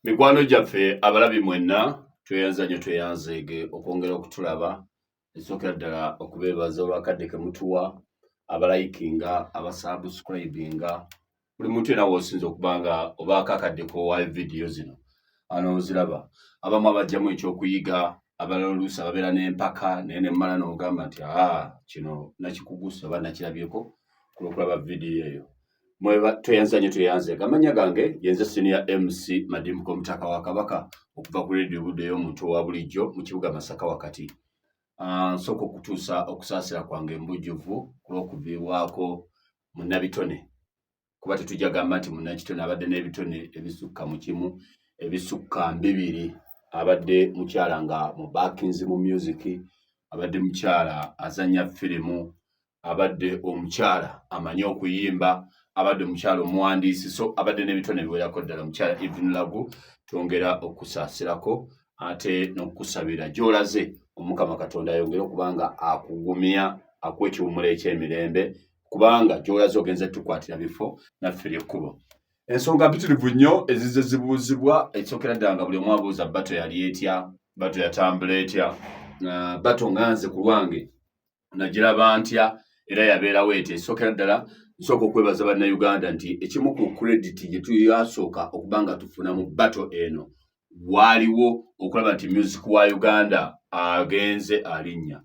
Mikwano gyaffe abalabi mwenna, tweyanza nnyo, tweyanzeege okwongera okutulaba. Ekisookera ddala okubeebaza olwakadde ke mutuwa, abalayikinga, abasubscribinga, buli muntu yena w'osinza okuba nga obaako akadde k'owaayo vidiyo zino anooziraba. Abamu abajjamu ekyokuyiga, abalala oluusi ababeera n'empaka, naye ne mmala n'ogamba nti aa kino nakikugusa oba nakirabyeko ku lw'okulaba vidiyo eyo. Tweyanza nnyo, tweyanzeege. Amannya gange yenze Senior MC Madimuko, Omutaka wa Kabaka, okuva ku Radio Budde ey'omuntu owa bulijjo mu kibuga Masaka wakati. Nsooka okutuusa okusaasira kwange embujjuvu ku lw'okuviibwako munnabitone, kuba tetujja gamba nti munnakitone, abadde n'ebitone ebisukka mu kimu, ebisukka mbibiri. Abadde mukyala nga mubakinzi mu music, abadde mukyala azannya firimu, abadde omukyala amanyi okuyimba, abadde omukyala omuwandiisi, so abadde n'ebitone biwerako ddala. Omukyala Evelyn Lagu, twongera okusaasirako ate n'okukusabira gy'olaze, Omukama Katonda ayongere okuba nga akugumya, akuwa ekiwummulo eky'emirembe, kubanga gy'olaze ogenze tukwatira bifo naffe lyekkubo. Ensonga mpitirivu nnyo ezizze zibuuzibwa. Ekisookera ddala nga buli omu abuuza, battle yali etya? Battle yatambula etya? Battle nga nze ku lwange nagiraba ntya era yabeerawo etya? Ekisookera ddala, nsooka okwebaza Bannayuganda nti ekimu ku credit gye tuyasooka okuba nga tufuna mu battle eno, waaliwo okulaba nti music wa Uganda agenze alinnya.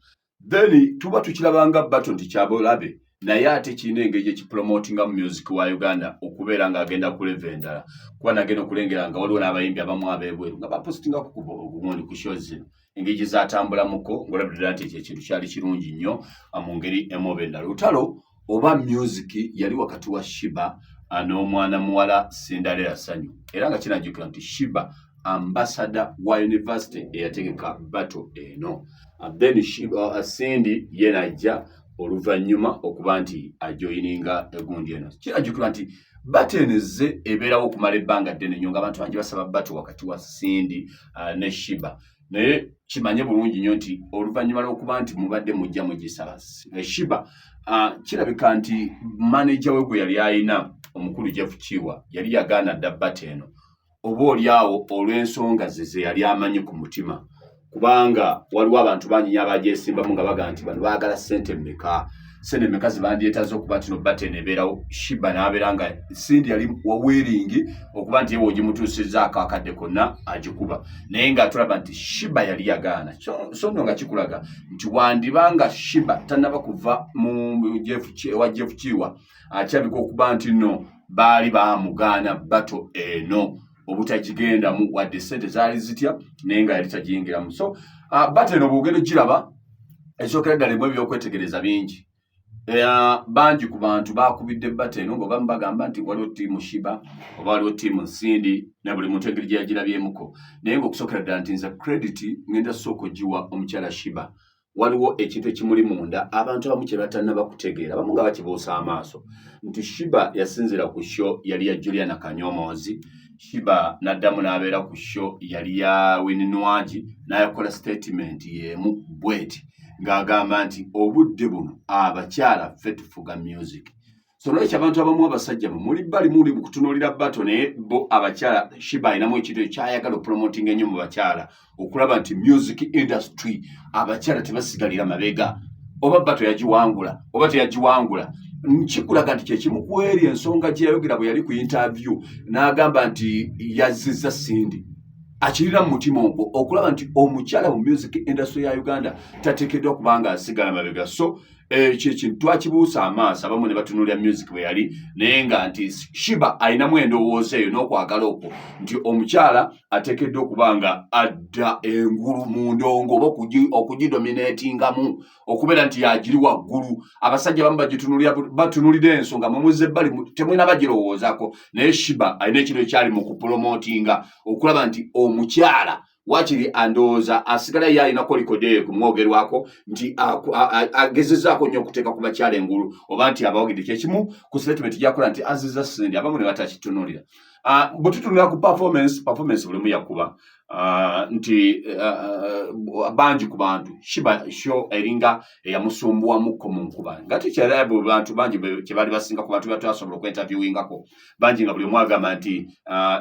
Then tuba tukirabanga battle nti kyabulabe, naye ate kirina engeri gyekipromotingamu music wa Uganda okubeera ng'agenda ku level endala, kuba nagenda okulengera nga waliwo n'abayimbi abamu ab'ebweru nga bapositingako kugundi ku shows zino, engeri gye zatambulamuko, ng'olabirira nti ekyo ekintu kyali kirungi nnyo mu ngeri emu oba endala. Olutalo oba music yali wakati wa Sheebah n'omwana muwala Cinderella Sanyu, era nga kinajjukira nti Sheebah ambassador wa university eyategeka battle eno. Then Sheebah, Cindy ye najja oluvannyuma okuba nti ajoyininga egundi eno. Kirajjukirwa nti battle eno ezze ebeerawo okumala ebbanga ddene nnyo, ng'abantu bangi basaba battle wakati wa Cindy ne Sheebah, naye kimanye bulungi nnyo nti oluvannyuma lw'okuba nti mubadde mujja mugisaba, Sheebah kirabika nti manager we gwe yali ayina omukulu Jeff Kiwa yali yagaana dda battle eno, oba oli awo olw'ensonga ze ze yali amanyi ku mutima, kubanga waliwo abantu bangi nnyo abagyesimbamu nga bagamba nti bano baagala ssente mmeka, ssente mmeka ze bandyetaaze okuba nti no battle eno ebeerawo. Sheebah n'abeera nga Cindy yali willing okuba nti yewe ogimutuusizzaako akadde konna agikuba, naye nga tulaba nti Sheebah yali yagaana. So nno nga kikulaga nti wandiba nga Sheebah tannaba kuva mu ewa Jeff Kiwa, akyabika okuba nti nno baali bamugaana battle eno obutagigendamu, wadde sente zaali zitya, naye nga yali tagiyingiramu. So battle eno bwogenda ogiraba, ekisookera ddala emu ebyokwetegereza bingi. Bangi ku bantu bakubidde battle eno nga bamu bagamba nti waliwo team Sheebah oba waliwo team Cindy, na buli muntu engeri gye yagirabyemuko, naye ngaokusookera ddala nti nze credit ngenda sooka ogiwa omukyala Sheebah. Waliwo ekintu ekimuli munda abantu abamu kye batannaba kutegeera, abamu nga bakibuusa amaaso, nti Sheebah yasinziira ku show yali ya Juliana Kanyomozi, Sheebah n'addamu n'abeera ku show yali ya Winnie Nwagi, n'ayakola statement y'emu bweti ng'agamba nti obudde buno abakyala ffe tufuga music. So nolwekyo abantu abamu abasajja mwe muli bali muli mu kutunuulira battle, naye bo abakyala Sheebah alinamu ekintu ekyayagala opromotinga ennyo mu bakyala, okulaba nti music industry abakyala tebasigalira mabega, oba battle yagiwangula oba teyagiwangula. Nkikulaga nti kyekimu ku eri ensonga gye yayogera bwe yali ku interview n'agamba nti yazizza Cindy, akirina mu mutima ogwo okulaba nti omukyala mu music industry ya Uganda tateekeddwa kubanga asigala mabega. So ekyo ekintu twakibuusa amaaso, abamu ne batunuulira music bwe yali, naye nga nti Sheebah alinamu endowooza eyo n'okwagala okwo nti omukyala ateekeddwa okuba nga adda engulu mu ndongo oba okugidominatingamu, okubeera nti yagiri waggulu. Abasajja bamu bagitunulira, batunulira ensonga mumuze ebbali, temulina bagirowoozaako, naye Sheebah alina ekintu ekyali mu kupromotinga okulaba nti omukyala wakiri andowooza asigala ye alinako likodi eyo kumwogerwako nti agezezaako nnyo okuteeka ku bakyala engulu, oba nti abawagidde. Kyekimu ku statement gyakola nti aziza Cindy, abamu ne batakitunulira. Bwe tutunulira ku performance bulimu yakuba nti bangi ku bantu Sheebah show eringa eyamusumbuwamukko mu nkuba, nga tekyala bantu bangi kyebaali basinga ku bantu batwasobola okuinterviewingako bangi, nga buli omu agamba nti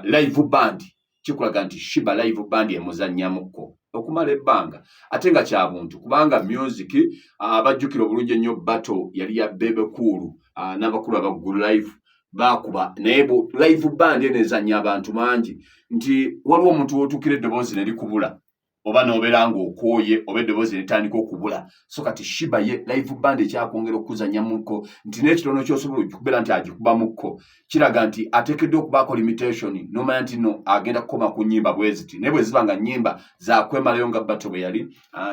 live band. Kikulaga nti Sheebah live band emuzannyamuko okumala ebbanga, ate nga kya buntu, kubanga music abajjukira obulungi ennyo battle yali ya Bebe Cool n'abakulu abaggulu live bakuba, naye live band eno ezannya abantu bangi, nti waliwo omuntu w'otuukira eddoboozi ne likubula, oba n'obeera ng'okooye, oba eddoboozi ne litandika okubula. So kati Sheebah ye live band ekyakwongera okuzannyamuko, nti n'ekitono ky'osobola okubeera nti agikubamukko, kiraga nti ateekeddwa okubaako limitation, n'omanya nti no agenda kukoma ku nnyimba bwe ziti. Naye bwe ziba nga nnyimba zakwemalayo nga battle bwe yali,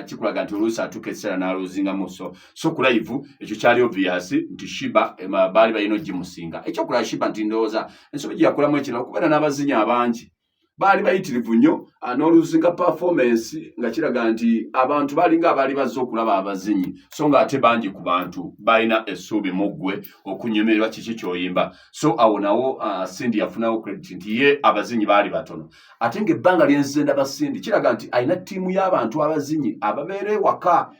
kikulaga nti oluusi atuuka ekiseera n'alosingamu. So ku live ekyo kyali obvious nti Sheebah baali balina ogimusinga. Ekyokulala, Sheebah nti ndowooza ensobi gye yakolamu ekirala okubeera n'abazinyi abangi, baali bayitirivu nnyo, n'oluzinga performance nga kiraga nti abantu balinga abaali bazze okulaba abazinyi, so nga ate bangi ku bantu balina essuubi mu ggwe okunyumirwa kiki ky'oyimba. So awo nawo Cindy yafunawo credit nti ye abazinyi baali batono, ate ng'ebbanga lyenzize ndaba Cindy kiraga nti alina ttiimu y'abantu abazinyi ababeera ewaka,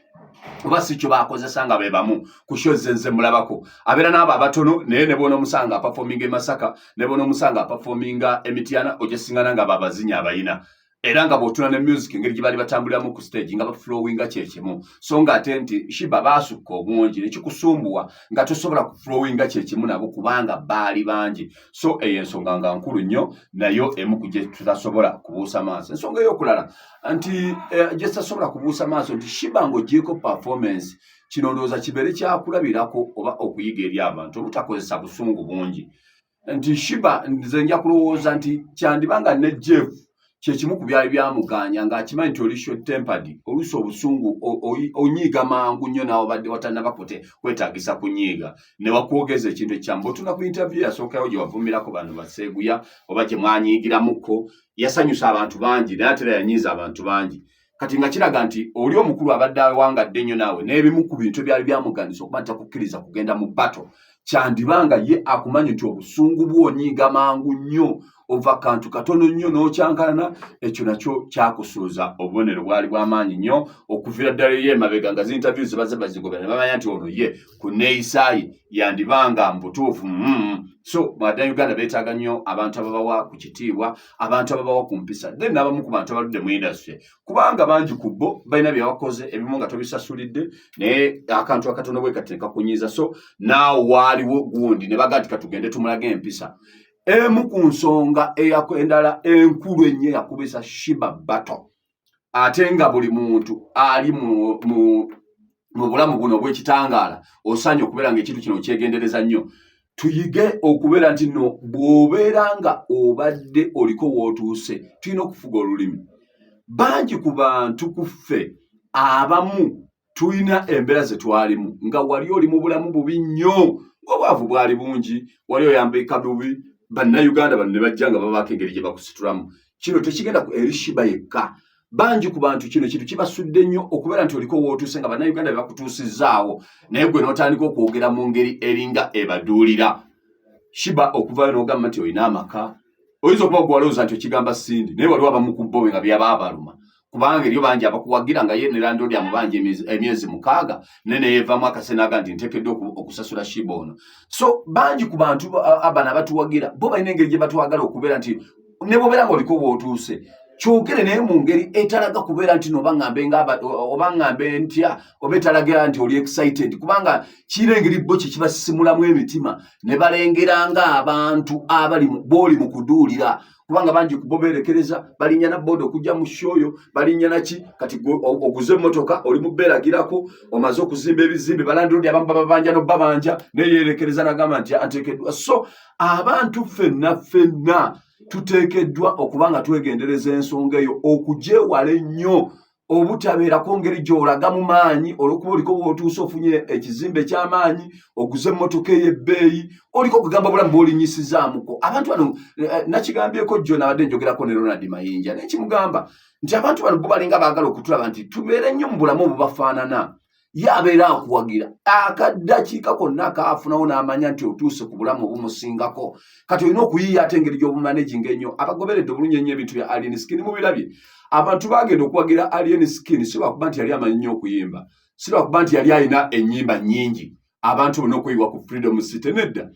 oba si kyo bakozesa nga be bamu ku show ze nze mulabako abeera n'abo abatono. Naye ne bona omusanga aperforminga e Masaka, ne bona omusanga aperforminga e Mityana, ojasingana nga babazinyi abayina, era nga bw'otuna ne music engeri gye baali batambuliramu ku stage nga baflowinga kyekimu. So nga ate nti Sheebah baasukka obungi nekikusumbuwa nga tosobola kuflowinga kyekimu nabo kubanga baali bangi. So eyo ensonga nga nkulu nnyo, nayo emu ku gye tutasobola kubuusa maaso. Ensonga ey'okulala nti gye tutasobola kubuusa maaso nti Sheebah ng'ogyeko performance, kino ndowooza kibeere kyakulabirako oba okuyiga eri abantu obutakozesa busungu bungi, nti Sheebah nze nja kulowooza nti kyandiba nga ne Jeff kyekimu ku byali byamuganya, ng'akimanyi nti oli short tempered, oluusi obusungu onyiiga mangu nnyo, naawe obadde watannaba kwetaagisa kunyiiga ne wakwogeza ekintu ekyamu. Bw'otuna ku interview yasookayo gye wavumirako bano baseeguya oba gye mwanyiigiramuko, yasanyusa abantu bangi, naye ate era yanyiiza abantu bangi. Kati nga kiraga nti oli omukulu abadde awangadde ennyo naawe, n'ebimu ku bintu ebyali byamuganisa okuba nti takukkiriza kugenda mu battle, kyandibanga ye akumanyi nti obusungu bw'onyiiga mangu nnyo, ova kantu katono nnyo n'okyankalana. Ekyo nakyo kyakusuuza obubonero bwali bw'amaanyi nnyo okuviira ddala eri emabega nga zi interview zibaze bazigobera ne bamanya nti ono ye ku neeyisaayi yandibanga mu butuufu. So Bannayuganda beetaaga nnyo abantu ababawa ku kitiibwa, abantu ababawa ku mpisa, then n'abamu ku bantu abaludde mu industry, kubanga bangi ku bo balina bye bakoze ebimu nga tobisasulidde, naye akantu akatono bwe kati ne kakunyiiza. So naawe waaliwo gundi ne baga nti katugende tumulage empisa. Emu ku nsonga endala enkulu ennyo eyakubisa Sheebah battle, ate nga buli muntu ali mu bulamu buno obw'ekitangaala osaanye okubeera ng'ekintu kino okyegendereza nnyo, tuyige okubeera nti nno bw'obeera nga obadde oliko w'otuuse, tulina okufuga olulimi. Bangi ku bantu ku ffe abamu tulina embeera ze twalimu nga wali oli mu bulamu bubi nnyo, ng'obwavu bwali bungi, wali oyambika bubi, Bannayuganda bano ne bajja nga babaako engeri gye bakusitulamu. Kino tekigenda eri Sheebah yekka, bangi ku bantu kino kintu kibasudde nnyo okubeera nti oliko wootuuse nga Bannayuganda be bakutuusizaawo, naye gwe n'otandika okwogera mu ngeri eringa ebaduulira. Sheebah okuvayo n'ogamba nti olina amaka, oyinza okuba gwe walowooza nti okigamba Cindy, naye waliwo abamu ku bo nga byaba abaluma, kubanga eriyo bangi abakuwagira nga ye ne landlord amubanja emyezi 6, naye neyeevaamu akasenaga nti nteekeddwa okusasula Sheebah ono. So bangi ku bantu bano abatuwagira bo balina engeri gye batwagala okubeera nti ne bw'obeera nga oliko bw'otuuse, kyogere naye mu ngeri etalaga kubeera nti noba ŋŋambe oba ŋŋambe ntya, oba etalaga nti oli excited, kubanga kirina engeri bo kye kibasimulamu emitima ne balengera ng'abantu abali b'oli mu kuduulira, kubanga bangi kubo beerekereza, balinnya na boda okujja mu show yo, balinnya naki. Kati oguze emmotoka, oli mu beeragirako, omaze okuzimba ebizimbe, balandlord abamu bababanja nobabanja, naye yeerekereza nagamba nti anteekeddwa. So abantu ffenna ffenna tuteekeddwa okuba nga twegendereza ensonga eyo, okugyewala ennyo obutabeerako ngeri gy'olaga mu maanyi olw'okuba oliko bw'otuuse, ofunye ekizimbe eky'amaanyi, oguze emmotoka ey'ebbeeyi, oliko okugamba bulamu bw'olinyisizaamuko abantu bano. Nakigambyeko jjo, nabadde njogerako ne Ronald Mayinja, naye kimugamba nti abantu bano bo balinga baagala okutulaba nti tubeere nnyo mu bulamu obubafaanana. Ye abeera akuwagira akaddakiika konna akaafunawo n'amanya nti otuuse ku bulamu obumusingako, kati olina okuyiiya ate engeri gy'obumanaginga ennyo. Abagoberedde obulungi ennyo ebintu bya Alien Skin mubirabye, abantu bagenda okuwagira Alien Skin si lwakuba nti yali amanyi nnyo okuyimba, si lwakuba nti yali alina ennyimba nnyingi abantu bonna okuyiwa ku Freedom City, nedda,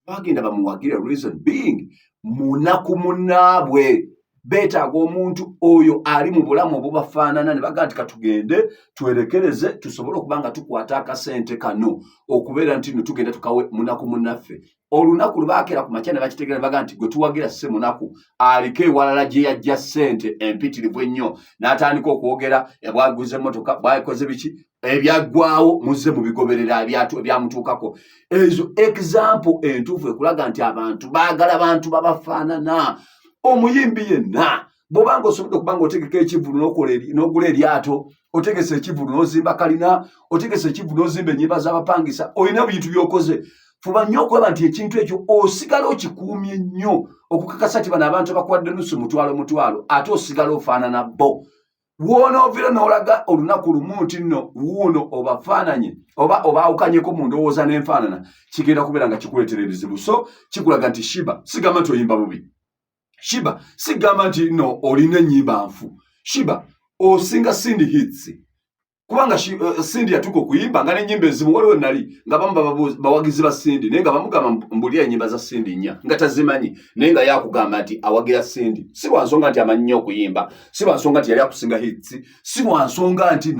bagenda bamuwagire reason being munaku munnaabwe. Beetaaga omuntu oyo ali mu bulamu obubafaanana ne bagaa nti katugende twerekereze tusobole okuba nga tukwata akasente kano okubeera nti no tugenda tukawe munaku munnaffe. Olunaku lwe baakera ku makya ne bakitegeera ne bagaa nti gwe tuwagira si munaku, aliko ewalala gye yajja ssente empitirivu ennyo, n'atandika okwogera bwaguze emmotoka, bwakoze biki ebyaggwawo, muzze mubigoberera ebyamutuukako. Ezo example entuufu ekulaga nti abantu baagala bantu babafaanana. Omuyimbi yenna bw'oba nga osobodde okuba nga otegeka ekivvulu n'ogula eryato, otegesa ekivvulu n'ozimba kalina, otegesa ekivvulu n'ozimba ennyumba z'abapangisa, olina bintu by'okoze, fuba nnyo okulaba nti ekintu ekyo osigala okikuumye nnyo okukakasa nti bano abantu abakuwadde nusu mutwalo mutwalo ate osigala ofaanana bo. Woonoovira n'olaga olunaku lumu nti nno wuuno obafaananye oba obaawukanyeko mu ndowooza n'enfaanana, kigenda kubeera nga kikuleetera ebizibu. So kikulaga nti Shiba, sigamba nti oyimba bubi, Shiba sigamba nti no olina ennyimba nfu, Shiba osinga Cindy hits, kubanga Cindy yatuuka okuyimba nga n'ennyimba ezimu waliwo nali nga bamu bawagizi ba Cindy naye nga bamugamba mbulira ennyimba za Cindy nnya nga tazimanyi, naye nga yakugamba nti awagira Cindy si lwa nsonga nti amanyi nnyo okuyimba, si lwa nsonga nti yali akusinga hits, si lwa nsonga nti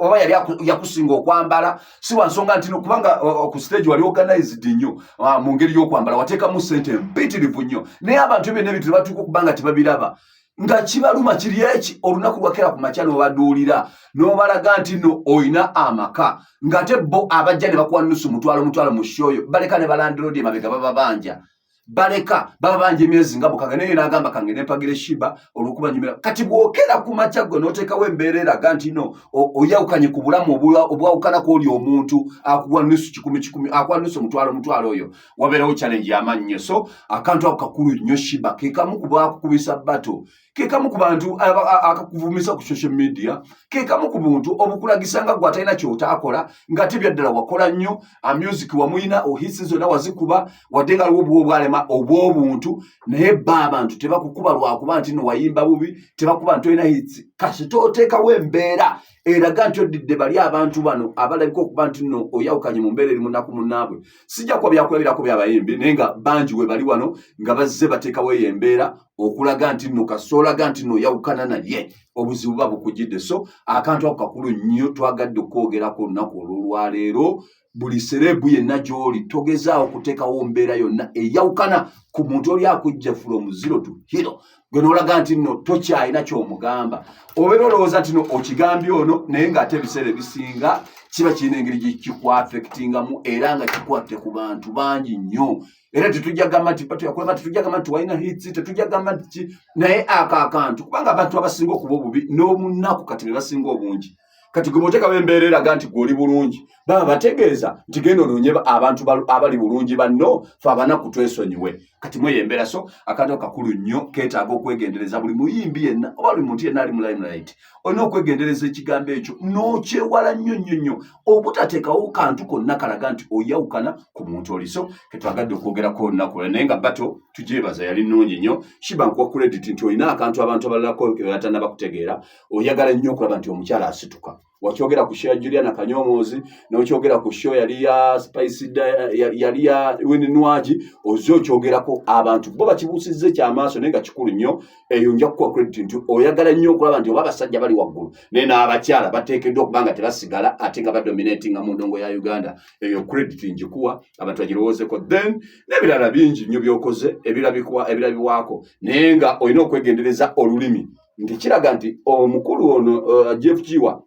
oba yali yakusinga okwambala, si lwa nsonga nti kubanga ku stage wali organized nnyo mu ngeri y'okwambala, wateekamu ssente mpitirivu nnyo, naye abantu ebyo n'ebintu tebatuuka okuba nga tebabiraba nga kibaluma. Kiri eki olunaku lwakera ku makya n'obaduulira n'obalaga nti no olina amaka, ng'ate bo abajja ne bakuwa nusu mutwalo mutwalo mu show yo baleka ne ba landlord emabega bababanja, baleka bababanja emyezi nga 6, naye n'agamba kange nempagire Shiba olw'okuba nyumira. Kati bw'okera ku makya gwe n'oteekawo embeera eraga nti no oyawukanye ku bulamu obwawukana ku oli omuntu akuwa nusu kikumi kikumi, akuwa nusu mutwalo mutwalo, oyo wabeerawo challenge y'amaanyi nnyo. So akantu ako kakulu nnyo. Shiba ke kamu ku bakukubisa battle, ke kamu ku bantu akakuvumisa ku social media, ke kamu ku buntu obukulagisa nga gwe atalina kyotaakola, ng'ate byaddala wakola nnyo. Music wamuyina, ohisi zonna wazikuba, wadde nga aliwo obuwa obwalema obw'obuntu, naye ba abantu tebakukuba lwakuba nti no wayimba bubi, tebakuba nti olina hits. Kasita oteekawo embeera eraga nti oddidde bali abantu bano abalabika okuba nti nno oyawukanye mu mbeera eri munaku munnaabwe. Sijja kuba byakulabirako byabayimbi, naye nga bangi we bali wano nga bazze bateekawo eyo embeera okulaga nti nno kasita olaga nti nno oyawukana naye, obuzibu buba bukujjidde. So akantu ako kakulu nnyo, twagadde okwogerako olunaku olw'olwaleero. Buli celeb yenna gy'oli, togezaawo kuteekawo mbeera yonna eyawukana ku muntu oli akujja from zero to hero, gwe n'olaga nti nno tokyalina ky'omugamba. Obeera olowooza nti no okigambye ono, naye ng'ate ebiseera ebisinga kiba kirina engeri gye kikwaffectingamu era nga kikwatte ku bantu bangi nnyo. Era tetujja gamba nti batuyakulaba, tetujja gamba nti walina hits, tetujja gamba nti ki, naye ako akantu, kubanga abantu abasinga okuba obubi n'omunaku kati be basinga obungi. Kati gwe bw'oteekawo embeera eraga nti gwe oli bulungi, baba bategeeza nti genda onoonye abantu abali bulungi banno, fe abanaku twesonyiwe. Kati mweyo embeera. So akantu ako kakulu nnyo, keetaaga okwegendereza. Buli muyimbi yenna oba buli muntu yenna ali mu limelight, olina okwegendereza ekigambo ekyo n'okyewala nnyo nnyo nnyo obutateekawo kantu konna kalaga nti oyawukana ku muntu oli. So ketwagadde okwogerako olunaku lwe, naye nga battle tugyebaza, yali nnungi nnyo. Shiba, nkuwa credit nti olina akantu abantu abalalako batanaba kutegeera. Oyagala nnyo okulaba nti omukyala asituka. Wakyogera ku show ya Juliana Kanyomozi, n'okyogera ku show yali ya Spice, yali ya Winnie Nwagi, ozze okyogerako, abantu bo bakibuusizza ekyamaaso, naye nga kikulu nnyo. Eyo nja kukuwa credit nti oyagala nnyo okulaba nti oba abasajja bali waggulu, naye n'abakyala bateekeddwa okuba nga tebasigala ate nga badominatinga mu ndongo ya Uganda. Eyo credit njikuwa, abantu bagirowoozeko. Then n'ebirala bingi nnyo by'okoze ebirabibwako, naye nga olina okwegendereza olulimi, nti kiraga nti omukulu ono Jeff Kiwa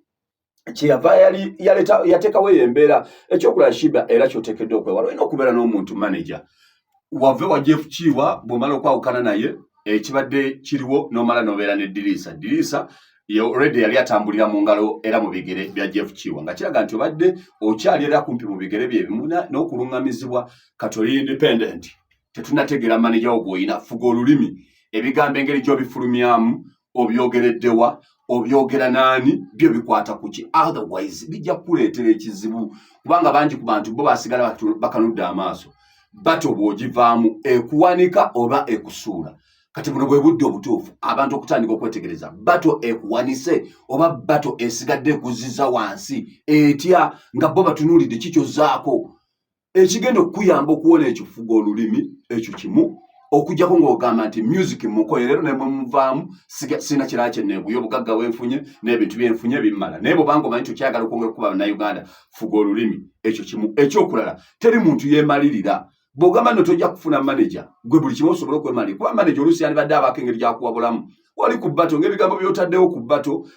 kyeyava yali yaleta yateekawo eyo embeera. Ekyokulala Shiba era kyoteekeddwa okwewala, olina okubeera n'omuntu manager. Wave wa Jeff Kiwa, bw'omala okwawukana naye ekibadde kiriwo, n'omala n'obeera ne Diriisa. Diriisa already yali atambulira mu ngalo era mu bigere bya Jeff Kiwa, nga kiraga nti obadde okyali era kumpi mu bigere bye bimu n'okuluŋŋamizibwa. Kati oli independent, tetunategeera manager wo gw'olina. Fuga olulimi, ebigambo engeri gy'obifulumyamu, obyogereddewa, obyogera naani, byo bikwata ku ki? Otherwise bijja kukuleetera ekizibu, kubanga bangi ku bantu bo basigala bakanudde amaaso. Battle bw'ogivaamu ekuwanika oba ekusuula. Kati buno bwe budde obutuufu abantu okutandika okwetegereza battle ekuwanise oba battle esigadde ekuziza wansi etya, nga bo batunuulidde kikyozaako ekigenda okukuyamba okuwona ekyo. Fuga olulimi, ekyo kimu. Okujjako ng'ogamba nti music mukoye leero ne bwemuvaamu sirina kirala kye neeguya, obugagga bwenfunye n'ebintu byenfunye bimmala. Naye bwobanga omanyi nti okyagala okwongera okukuba Bannayuganda, fuga olulimi. Ekyo kimu. Ekyokulala, teri muntu yeemalirira. Bw'ogamba nno tojja kufuna manager, gwe buli kimu osobola okwemalira, kuba manager oluusi yandibadde abaako engeri gyakuwabulamu. Wali ku battle, ng'ebigambo by'otaddewo ku battle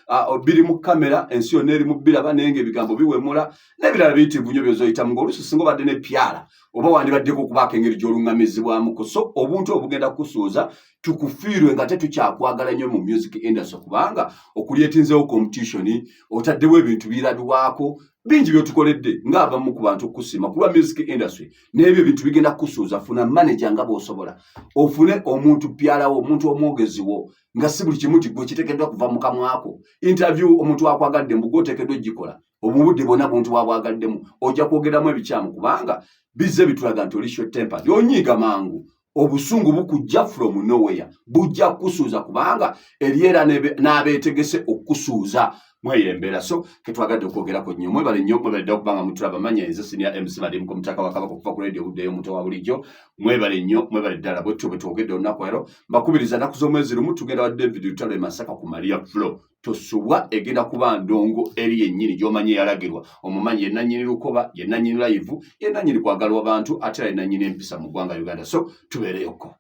biri mu kamera, ensi yonna eri mu biraba, naye ng'ebigambo biwemula n'ebirala biyitirivu nnyo byozoyitamu, ng'oluusi singa obadde ne pyala oba wandibaddeko okubaako engeri gy'oluŋŋamizibwamuko. So obuntu obugenda kukusuuza, tukufiirwe nga tetukyakwagala nnyo mu music industry, kubanga okucreatinzewo competition, otaddewo ebintu birabibwako bingi byotukoledde ng'abamu ku bantu okukusiima kuba music industry, n'ebyo ebintu bigenda kukusuuza. Funa manager nga bw'osobola, ofune omuntu pyalawo, omuntu omwogeziwo, nga si buli kimu nti gwe kiteekeddwa kuva mu kamwako. Interview omuntu akwagadde mbu gwoteekeddwa ogikola obubudde bwonna, buntu bwabwagaddemu, ojja kwogeramu ebikyamu, kubanga bizze bitulaga nti oli short tempered, onyiiga mangu, obusungu bukujja from nowhere, bujja kukusuuza, kubanga eri era n'abeetegese okukusuuza mweyo embeera. So ketwagadde okwogerako nnyo. Mwebale nnyo, mwebale ddala okubanga mutulaba. Manya nze senior MC Madimuko, Mutaka wa Kabaka, okuva ku radio obuddeyo omuto wa bulijjo. Mwebale nnyo, mwebale ddala. Bwetyo bwe twogedde olunaku ero. Mbakubiriza, nnaku z'omwezi 1 tugenda wa David Lutalo e Masaka ku Maria Flo. Tosubwa, egenda kuba ndongo eri yennyini gy'omanyi eyalagirwa. Omumanyi, yenannyini lukoba, yenannyini live, yenannyini kwagalwa bantu, ate era yenannyini empisa mu ggwanga Uganda. So tubeereyokko.